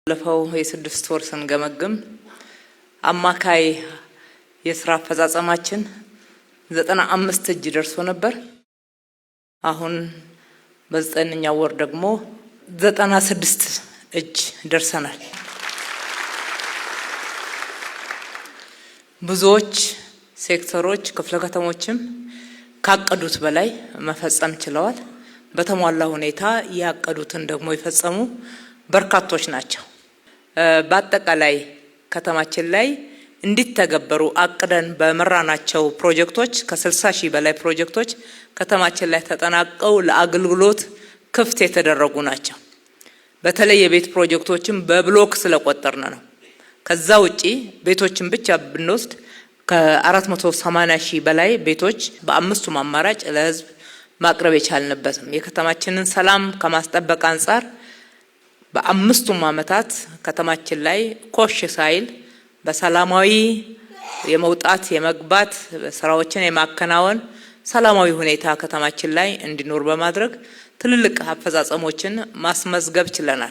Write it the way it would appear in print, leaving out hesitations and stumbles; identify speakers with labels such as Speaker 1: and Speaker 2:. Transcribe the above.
Speaker 1: ባለፈው የ6 ወር ስንገመግም አማካይ የስራ አፈጻጸማችን 95 እጅ ደርሶ ነበር። አሁን በ9ኛው ወር ደግሞ 96 እጅ ደርሰናል። ብዙዎች ሴክተሮች፣ ክፍለ ከተሞችም ካቀዱት በላይ መፈጸም ችለዋል። በተሟላ ሁኔታ ያቀዱትን ደግሞ የፈጸሙ በርካቶች ናቸው። በአጠቃላይ ከተማችን ላይ እንዲተገበሩ አቅደን በመራናቸው ፕሮጀክቶች ከ60 ሺህ በላይ ፕሮጀክቶች ከተማችን ላይ ተጠናቀው ለአገልግሎት ክፍት የተደረጉ ናቸው። በተለይ የቤት ፕሮጀክቶችን በብሎክ ስለቆጠርን ነው። ከዛ ውጪ ቤቶችን ብቻ ብንወስድ ከ480 ሺህ በላይ ቤቶች በአምስቱም አማራጭ ለህዝብ ማቅረብ የቻልንበትም የከተማችንን ሰላም ከማስጠበቅ አንጻር በአምስቱም ዓመታት ከተማችን ላይ ኮሽ ሳይል በሰላማዊ የመውጣት የመግባት ስራዎችን የማከናወን ሰላማዊ ሁኔታ ከተማችን ላይ እንዲኖር በማድረግ ትልልቅ አፈጻጸሞችን ማስመዝገብ ችለናል።